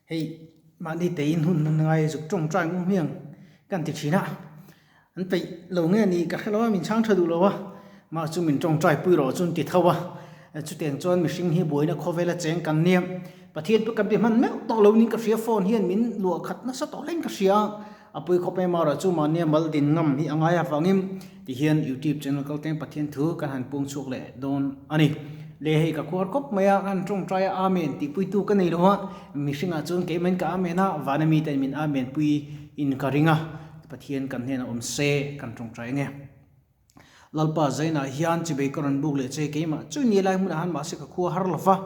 Hei mahni teiin hun hun ngai zuk tawngtai ngu hmiang kan ti thin a, an peih lo nge ni ka hre lo a, min chhang tha duh lo a, mah chu min tawngtai pui rawh chu an ti tho a, chutiang chuan mihring hi buaina khawvela cheng kan nia, Pathian pawh kan ti hman meuh tawh lo niin ka hria, phone hian min luah khat nasa tawh hlein ka hria a, a pui khawp mai mah erawh chu mahnia mal din ngam hi a ngai avangin tihian youtube channel kal teng Pathian thu kan han pung chhuak leh dawn a ni. Le hei ka khuar khawp mai a, kan tawngtai a Amen tih puitu ka nei lo a, mihringah chuan keimah in ka Amen a, vana mite min Amen pui in ka ring a, Pathian kan hnenah awm se kan tawngtai ange. Lalpa Zainah hian chibei ka rawn buk leh che keimah chu ni lai hmunah han mahse ka khua har lo va,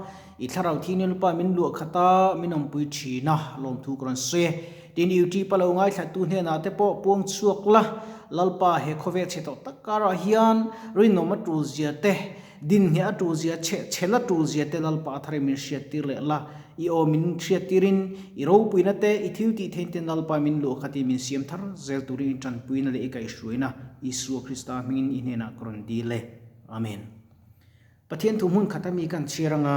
i thlarau thi nia lupa min luah khat a, min awmpui thin a, lawmthu ka rawn sawi e. Tin, YouTube a lo ngaithlattu hnenah te pawh puang chhuak la, Lalpa he khawvel chhe tawh tak karah hian rinawm a tul zia te, Dinhne a tul zia chhe chhel a tul zia te Lalpa a thar min hriat tir leh la, i aw min hriat tirin, i ropuina te, i thil tih thein ten Lalpa min luah khatin min siam thar zel turin i tanpuina leh i kaihhruaina Isua Krista hmingin i hnenah ka rawn dil e. Amen. Pathian thu hmun khat ami kan chhiar anga,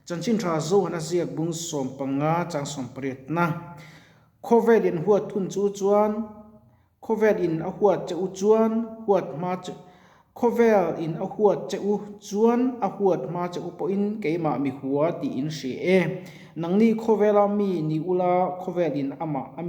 Chanchin Tha Zohana ziak bung 15 chang 18na Khawvel in huat thun chu chuan Khawvel in a huat che u chuan huat hma che Khawvel in a huat che u chuan a huat hma che u pawhin keimah mi hua tih in hre e. Nangni khawvela mi ni ula khawvel in amah a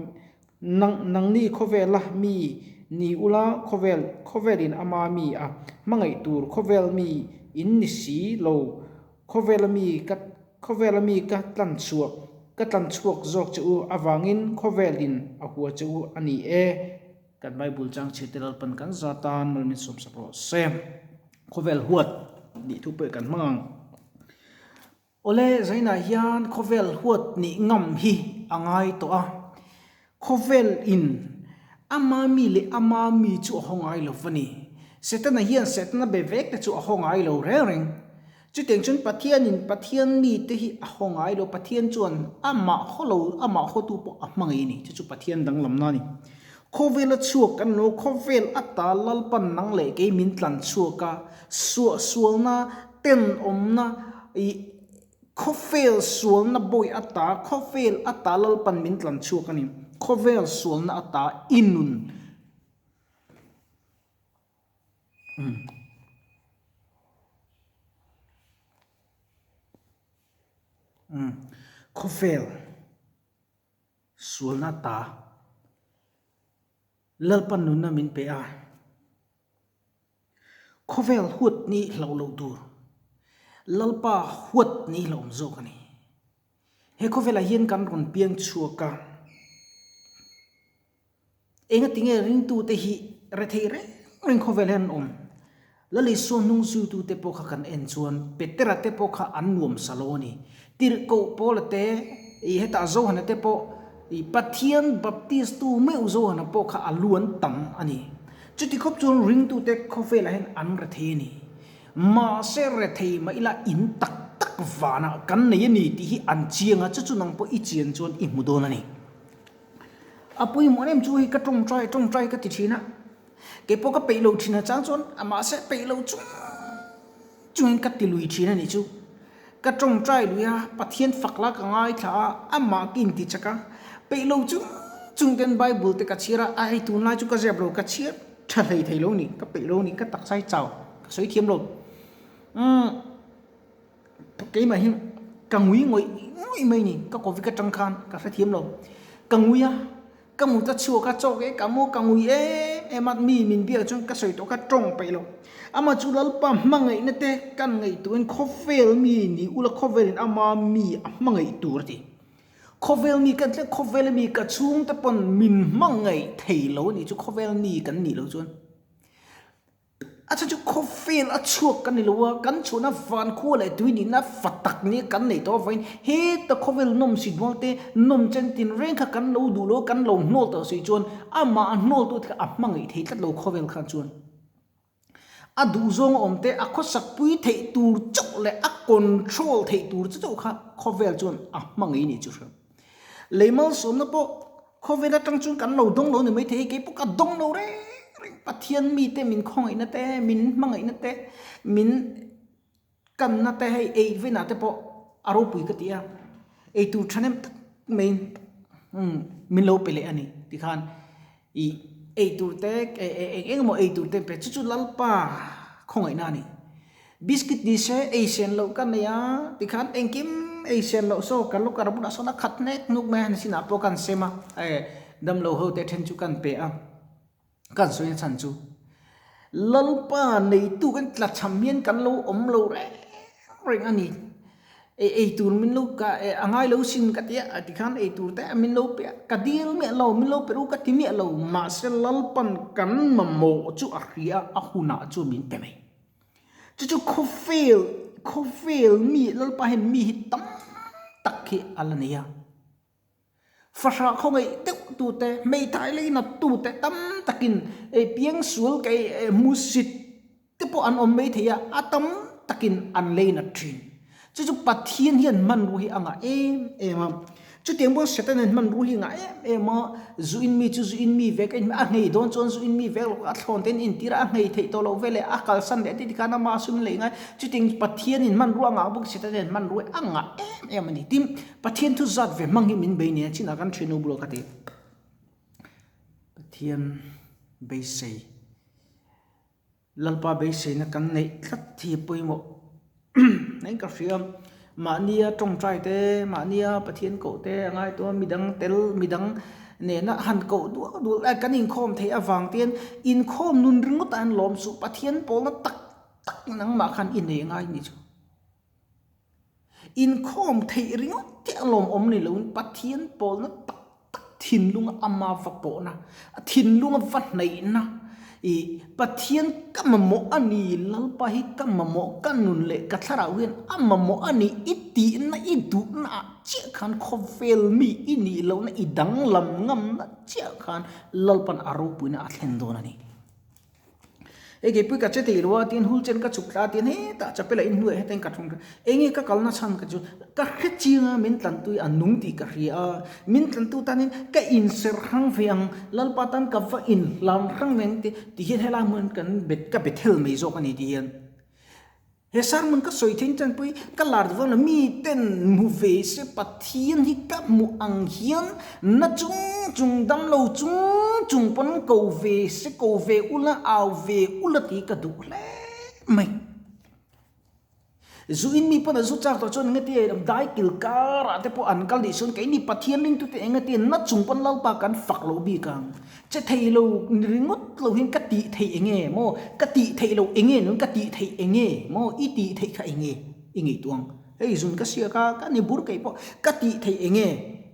Nang nangni khawvela mi ni ula khawvel khawvel in ama mi a hmangaih tur khawvel mi in ni si lo Khawvela mi ka Khawvela mi ka tlan chhuak ka tlan chhuak zawk che u avangin khawvelin a hua che u a ni e. Kan Bible chang chhiat te Lalpan kan za tan mal min sawmsak rawh se. Khawvel huat nih thu pawh kan hmang ang. Awle zainah hian khawvel huat nih ngam hi a ngai tawh a. Khawvel in ama mi leh ama mi chu a haw ngai lo va ni. Setana hian Setana be vek te chu a haw ngai lo reng reng. Chutiang chuan Pathianin Pathian mite hi a haw ngai lo, Pathian chuan amah haw lo, amah hawtu pawh a hmangaih a ni. Chu chu Pathian danglamna a ni. Khawvel a chhuak kan lo, khawvel ata Lalpan nang leh kei min tlan chhuak a, suahsualna, tenawmna, ih, Khawvel sualna bawi ata, khawvel ata Lalpan min tlan chhuak a ni. Khawvel sualna ata i nun. Khawvel sualna ata Lalpan nunna min pe a. Khawvel huat ni hlauh loh tur, Lalpa huat ni hlauhawm zawk a ni. He khawvelah hian kan rawn piang chhuak a, engatinge ringtute hi rethei reng reng khawvel hian an awm? Lal Isua hnung zuitute pawh kha kan en chuan Petera te pawh kha an nuam sa lo a ni. Tirhkoh Paula te, ih hetah Johana te pawh, ih Pathian baptistu meuh Johana pawh kha a lu an tam a ni. Chuti khawp chuan ringtute khawvelah hian an rethei a ni. Mahse rethei mah ila in tak tak vanah kan nei a ni tih hi an chiang a, chu chu nang pawh i chian chuan i hmu dawn a ni. A pawimawh em chu hei ka tawngtai tawngtai ka ti thin a, kei pawh ka peih lo thin a chang chuan mahse peih lo chung chungin ka ti lui thin a nih chu. Ka tawngtai lui a, Pathian fak la ka ngaithla a, amah ka inti chak a, peih lo chung chung ten Bible te ka chhiar a, ai tunlai chu ka zep lo, ka chhiar tha hlei thei lo ni, ka peih lo ni, ka taksa hi chau, ka sawi thiam lo. Umm keimah hi ka ngui ngawih ngawih mai ni, ka covid atang khan ka hrethiam lo, ka ngui a. Ka mut a chhuak a, chawk e ka mu ka ngui em em a, mi min biak chuan ka sawi tawh kha tawng peih lo. Amah chu Lalpa hmangaihna te kan ngaihtuahin khawvel mi ni ula khawvelin ama mi a hmangaih tur a ti. Khawvel mi kan tlek khawvel mi ka chhungte pawn min hmangaih thei lo a nih chu khawvel mi kan nih loh chuan. A chhan chu khawvel a chhuak kan ni lo a, kan chhuahna van khua leh tui nihna fa tak nia kan neih tawh avangin heta khawvel nawm si dual te, nawm chen tin reng kha kan lo duh lo a, kan lo hnawl tawh si chuan amah a hnawl tu te kha a hmangaih thei tlat lo khawvel khan chuan. A duhzawng a awm te, a khawsak pui theih tur chauh leh a control theih tur chauh kha khawvel chuan a hmangaih nih chu hria. Lei malsawmna pawh khawvel atang chuan kan lo dawng lo ni maithei, kei pawh ka dawng lo reng reng. Pathian mite min khawngaihna te, min hmangaihna te, min kanna te hei ei venah te pawh a ropui ka ti a, eitur thahnem tak. mai min lo pe leh a ni tikhan ih eitur te eng eng emaw eitur te pe chu chu Lalpa khawngaihna a ni. Biscuit ni se ei sen loh ka nei a tikhan engkim ei sen loh saw ka locker bulah sawn a khat hnek hnuk mai a ni sinah pawh kan sem a damlo ho te then chu kan pe a kan sawi na chhan chu Lalpa neitu kan tlachham hian kan lo awm lo reng reng a ni. Ei ei tur min lo ka a ngai lo sin ka ti a tikhan ei tur te min lo pe a ka dil miah lo min lo pe ru ka ti miah lo mahse Lalpan kan mamawh chu a hria a hunah chu min pe mai. Chu chu khawvel khawvel mi Lalpa hian mi hi tam tak hi a la nei a. Fahrah khawngaih deuh tute hmeithai lei nat tute tam takin ei piangsual kei hmusit te pawh an awm mai thei a, a tam takin an lei nat thin. Chu chu Pathian hian hmanrua hi a ngah em em a. Chutiang pawh Satan hian hmanrua hi a ngah em em a, zu in mi chu zu in mi vek a in a nghei dawn chuan zu in mi vek lo a thlawn te in intir a, a nghei theih tawh loh veleh a kalsan leh tih tikhan ama sum lei ngai. Chutiang Pathianin hmanrua a ngah bawk Satan hian hmanrua a ngah em em a ni. Tin, Pathian thu zat ve hmang hi min bei nia chinah kan thian u bulah ka ti. Pathian beisei, Lalpa beiseina kan neih tlat hi pawimawh eng ka hria. Mahnia tawngtai te, mahnia Pathian koh te a ngai tawh a, midang tel, midang nena han koh dual dual a kan inkhawm theih avang te hian inkhawm nun ringawt ah an lawm suh. Pathian pawlna tak tak nangmah khan i nei ngai ni chu. Inkhawm theih ringawt te a lawmawm ni loin Pathian pawlna tak tak thinlunga ama va pawhna, a thinlunga va hnaihna i Pathian ka mamawh a ni, Lalpa hi ka mamawh, ka nun leh ka thlarau hian a mamawh a ni i tihna i duhna ah chiah khan khawvel mi i nih lohna i danglam ngamna chiah khan Lalpan a ropuina a thlen dawn a ni. Hei keipui ka che thei lo a tin hul chen ka chhuk thla a tin hetah chapel ah inhnuai heta in ka thawng enge ka kalna chhan ka chu ka hre chiang a min tlantu hi a nung tih ka hria a min tlantu tanin ka inserh hrang ve ang Lalpa tan ka va inhlan hrang ve ang ti ti hian helai hmun kan bet ka be thel mai zawk a ni ti hian. He sermon ka sawi theih chan pawh hi ka lar duh vang lo, mi ten hmu ve se Pathian hi ka hmuh ang hian na chung chung dam lo chung chung pawn ko ve se ko ve ula au ve ula tih ka duh hle mai. Zu in mi pawn a zu chak tawh chuan engati dai kil karah te pawh an kal nih chuan keini Pathian ringtute engati na chung pawn Lalpa kan fak loh bik ang. Che thei lo ringawt lo hian ka tih theih enge maw? Ka tih theih loh enge nung ka tih theih enge maw? I tih theih kha enge i ngaihtuah ang? Hei zun ka siak a, ka ni bur keih pawh ka tih theih enge?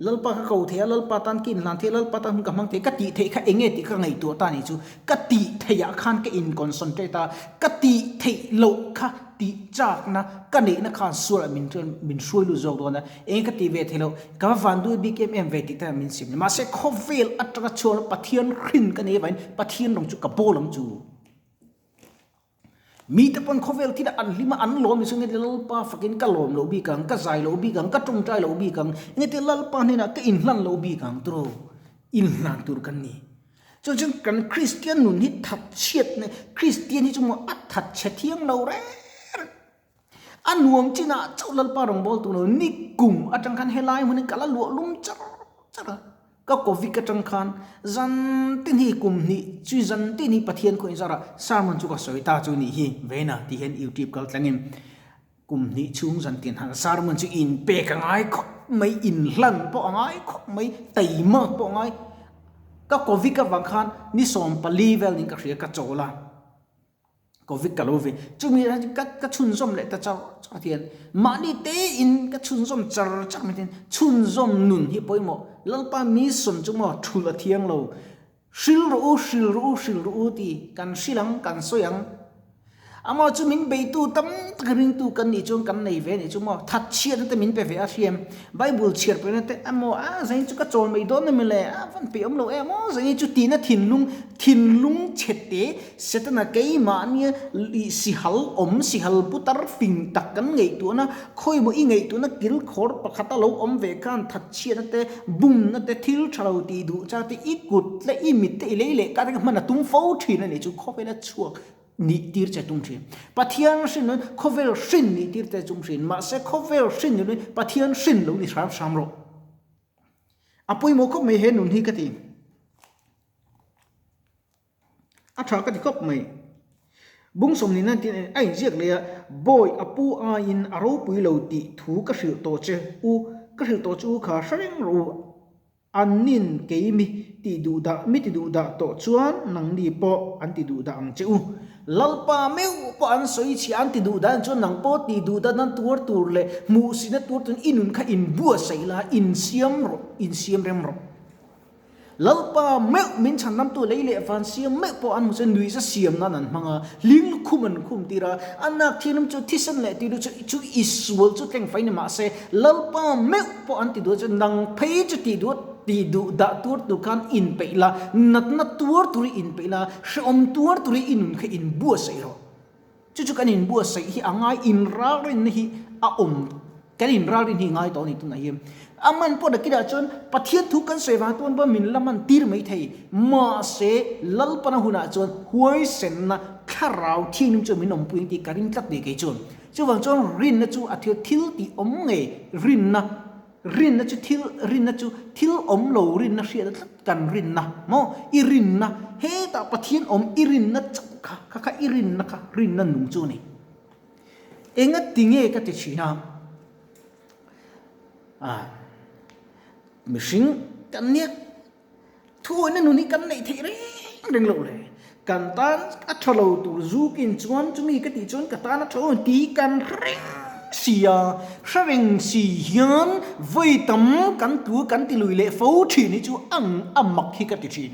Lalpa ka ko thei a, Lalpa tan ka inhlan thei a, Lalpa tan hun ka hmang thei a, ka tih theih kha enge tih ka ngaihtuah ta nih chu ka tih theih ah khan ka in concentrate a, ka tih theih loh kha tih chakna ka neihna khan sualah min min hruai lut zawk dawn a, eng ka tih ve theih loh, ka va van duai bik em em ve tih te min sim ni. Mahse khawvel atanga chhuak la Pathian hrin ka nei avangin Pathian rawng chu ka bawl ang chu. Mite pawn khawvel thil an hlim a an lawm ni chu nge Lalpa fakin ka lawm loh bik ang, ka zai loh bik ang, ka tawngtai loh bik ang, nge te Lalpa hnenah ka inhlan loh bik ang tiraw inhlan tur kan ni. Chuan chuan kan Kristian nun hi thatchhiat ne Kristian hi chu maw a thatchhe thiang lo reng reng. A nuam chinah chauh Lalpa rawngbawltu lo ni kum atang khan helai hmunin ka la luah lum char char a. Ka Covid atang khan zan tin hi kum hnih chui zan tin hi Pathian khaw inzarah sermon chu ka sawi ta chu nih hi veina tih hian YouTube kal tlangin Kum hnih chhung zan tin han sermon chu inpek a ngai khawp mai, inhlan pawh a ngai khawp mai, taimak pawh a ngai. Ka Covid avang khan ni 14 vel niin ka hria ka chawl a, Covid ka lo ve. Chumi ka ka chhunzawm leh ta char char hian mahni tein ka chhunzawm char char mai hian chhunzawm nun hi pawimawh. Lalpa mission chu maw thul a thiang lo. Hril rawh u, hril rawh u, hril rawh u ti kan hril ang, kan sawi ang. Amaw chu min beitu tam tak ringtu kan nih chuan kan nei ve nih chu maw, that chhiatna te min pe ve a hriam, Bible chhiar pehna te emaw a zain chu ka chawl mai dawn emaw le a van peih awm lo em aw zain chu tihna thinlung, thinlung chhe te Setana keimahnia sihal awm, sihal putar fing tak kan ngaihtuahna, khawimaw i ngaihtuahna kilkhawr pakhata lo awm ve khan that chhiatna te, bumna te, thil tha lo tih duh chang te, i kut leh i mit te i lei leh kar te hman a tum fo thin a nih chu khawvela chhuak nih tir che tum thin. Pathian hrin loin khawvel hrin nih tir che tum thin. Mahse khawvel hrin ni loin Pathian hrin lo ni hram hram rawh. A pawimawh khawp mai he nun hi ka ti. A tha ka ti khawp mai. Bung sawmhnih nan tin a inziak leh a, Bawi a pu aiin a ropui lo tih thu ka hrilh tawh che u, ka hrilh tawh che u kha hre reng rawh u. An nin kei mi ti duh dah, mi ti duh dah tawh chuan nangni pawh an ti duh dah ang che u. Lalpa meuh pawh an sawi chhia an ti duh dah chuan nang pawh ti duh dah nan tuar tur leh hmuhsihna tuar turin i nun kha inbuatsaih la, insiam rawh, insiam rem rawh. Lalpa meuh min chhan namtu lei leh van siam meuh pawh an hmu chuan nuihza siam nan an hmang a, hling lukhum an khum tir a, a nak thianghlim chu thisen leh tih chu chu i sual chu tleng fai ni mah se Lalpa meuh pawh an ti duh chuan nang phei chu tih duh tih duh dah tuar tur khan inpeih la, natna tuar tur i inpeih la, hrehawm tuar tur i i nun kha inbuatsaih rawh. Chu chu kan inbuatsaih hi a ngai inralrinna hi a awm kan inralrin hi ngai tawh a ni tunah hian. A man pawh nakinah chuan Pathian thu kan sawi vang tuan pawh min la man tir mai thei. Mahse Lalpana hunah chuan huaisenna thlarau thianghlim chu min awmpui ang tih ka ring tlat ni kei chuan. Chuvang chuan rinna chu a thil thil tih awm ngei rinna Rinna chu thil, rinna chu thil awm lo rinna hriatna tlat kan rinna maw? I rinna, hetah Pathian awm i rinna chauh kha, kha kha i rinna kha rinna nung chu a ni. Enga ti nge ka ti thin a? Ah, mihring kan nia. Thuawihna nun hi kan neih theih reng reng loh le. Kan tan a tha lo tur zukin chuan chumi ka tih chuan ka tan a tha lo tih kan hre reng si a, hre reng si hian vawi tam kan tu kan ti lui leh fo thin hi chu ang a mak hi ka ti thin.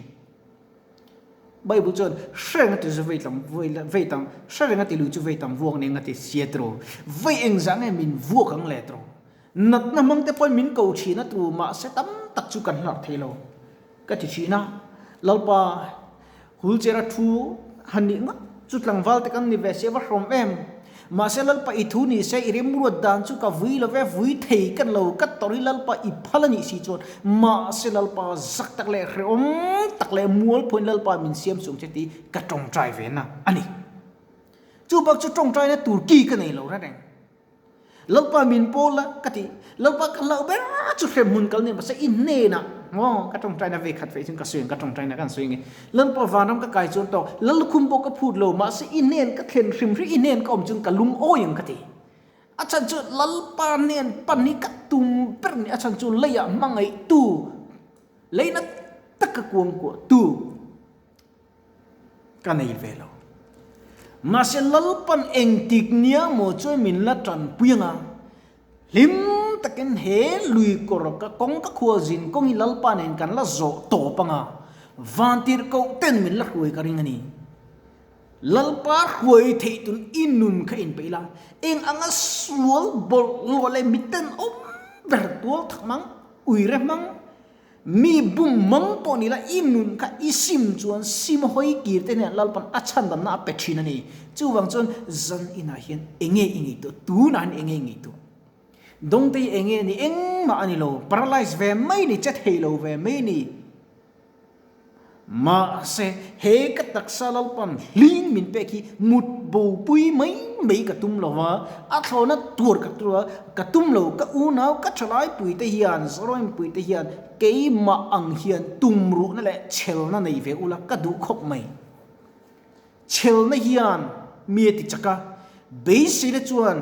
Bible chuan hre reng a ti chu vawi tam vawi tam hre reng a ti lui chu vawi tam vuak nen a ti sia tiraw. Vawi engzah nge min vuak ang le tiraw. Natna hmang te pawhin min ko thin a tu mahse tam tak chu kan hlarh thei lo ka ti thin a, Lalpa hulchera thu han nih ngawt chu tlangval te kan ni ve se va hrawm em, mahse Lalpa i thu ni se i remruat dan chu ka vui lo ve, vui thei ka lo ka tawrh hi Lalpa i phal a nih si chuan mahse Lalpa zak tak leh hrehawm tak leh mualphawiin Lalpa min siam chung che tih ka tawngtai ve na a ni. Chu bak chu tawngtaina tur ki ka nei lo reng. Lalpa min pawl la ka ti. Lalpa ka hlauh ber chu hrem hmun kal nen mahse i hnenah maw ka tawngtaina ve khat ve chuan ka sawi ang ka tawngtaina kan sawi nge. Lalpa vanram ka kai chuan tawk Lallukhum pawh ka phut lo mahse i hnen ka thlen hrim hrim i hnen ka awm chuan ka lungawi ang ka ti. A chhan chu Lalpa hnen pan hi ka tum ber ni a chhan chu leiah hmangaihtu leina taka kuangkuahtu. Ka nei ve lo. Mahse Lalpan engtik nia maw chuan min la tanpui anga, hlim takin he lui kawr ka kawng ka khual zin kawng hi Lalpa nen kan la zawh tawp anga, vantirh koh ten min la hruai ka ring a ni. Lalpa hruai theih tun i nun kha inpeih la, eng anga sual bawlhhlawh leh miten awm ber tual thak mang, uire hmang, Mi bum mang pawh ni la, i nun kha i sim chuan sim hawi kir te hian Lalpan a chhandamna a pe thin a ni. Chuvang chuan zan inah hian enge i ngaihtuah? Tunah hian enge i ngaihtuah? Dawngte hi enge a ni? Engmah a ni lo. Paralyze ve mai ni, che thei lo ve mai ni. Mahse, he ka taksa Lalpan hling min pek hi mut bopui mai mai ka tum lo va, a thlawhna tur ka tum a, ka tum lo, ka unau ka thalai puite hian, Zoraim puite hian keimah ang hian tumruhna leh chhelna nei ve ula ka duh khawp mai. Chhelna hian mi a ti chak a, beiseina chuan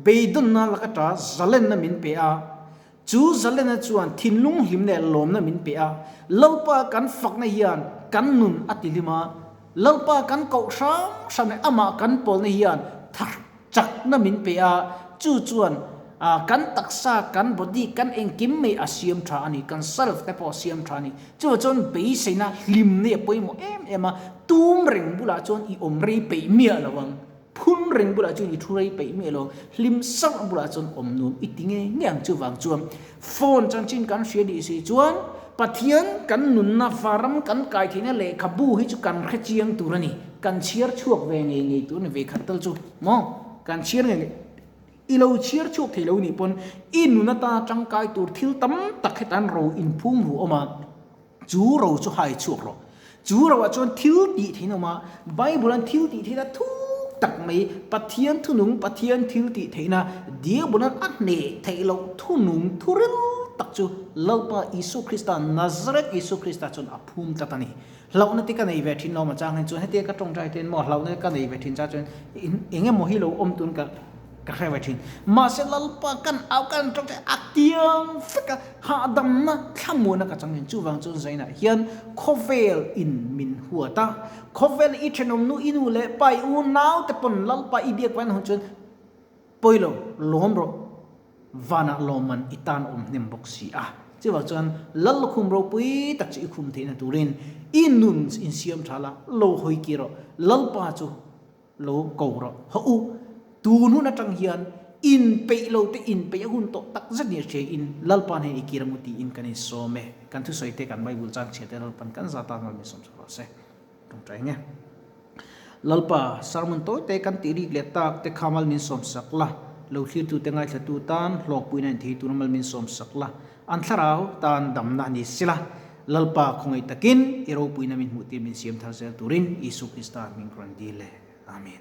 beidawnna laka ta zalenna min pe a, Chu Zalena chuan thinlung hlim leh lawmna min pe a, Lalpa kan fakna hian kan nun a ti hlim a, Lalpa kan koh hram hram leh amah kan pawlna hian thar chakna min pe a, chu chuan kan taksa, kan body, kan engkim mai a siam tha a ni, kan self te pawh a siam tha a ni. Chuvang chuan beiseina hlim nei a pawimawh em em a, tum reng bulah chuan i awm rei peih miah lo ang. Phun reng bulah chuan i thu rei peih miah lo, hlim sarh bulah chuan awm nuam i ti nge nge ang chuvang chuan phone chanchin kan hria nih si chuan Pathian kan nunna varam kan kai theihna lehkhabu hi chu kan hre chiang tur a ni, kan chhiar chhuak ve ngei ngei tur a ni ve khat tal chu maw kan chhiar ngei ngei i lo chhiar chhuak thei lo nih pawn i nun ata tangkai tur thil tam tak hetan ro inphum ru awm a. Chu ro chu hai chhuak rawh. Chu roah chuan thil tih theihna awm a, Bible-an thil tih theihna thuk tak mai, Pathian thunung, Pathian thil tih theihna, Diabol-an a hneh theih loh thunung thuril tak chu Lalpa Isua Krista, Nazareth Isua Krista chuan a phum tlat a ni. Hlauhna te ka nei ve thin lo maw chang hian chuan hetia ka tawngtai te maw hlauhna ka nei ve thin chang chuan eng emaw hi lo awm tun ka ka hre ve thin. Mahse Lalpa kan au kan tawngtai a tiang vek a, hahdamna thlamuana ka chang thin. Chuvang chuan zainah hian khawvel in min huat a, khawvel i thenawm nu i nu leh pa i unau te pawn Lalpa i biak vain hun chuan pawilo lawm rawh. Vanah lawmman i tan awm hnem bawk si a. Chuvang chuan Lal lukhum ropui tak chu i khum theihna turin i nun insiam tha la, lo hawi ki rawh, Lalpa chu lo ko rawh. Haw u, tun hun atang hian inpeih lo te inpeih a hun tawh tak zet ni hria in Lalpa hnen i kir ang u tiin kan insawm e. Kan thusawi te kan Bible chang chhia te Lalpan kan za tan mal min sawm chhuak rawh se. Tawngtai nge. Lalpa, sermon tawi te kan tih rik leh tak te kha mal min sawm sak la, lo thlirtu te ngaithlatu tan hlawkpuina in thei tur mal min sawm sak la, an thlarau tan damna a ni sila, Lalpa khawngaih takin i ropuina min hmuh tir min siam thar zel turin Isu Krista hming ka rawn dil e. Amen.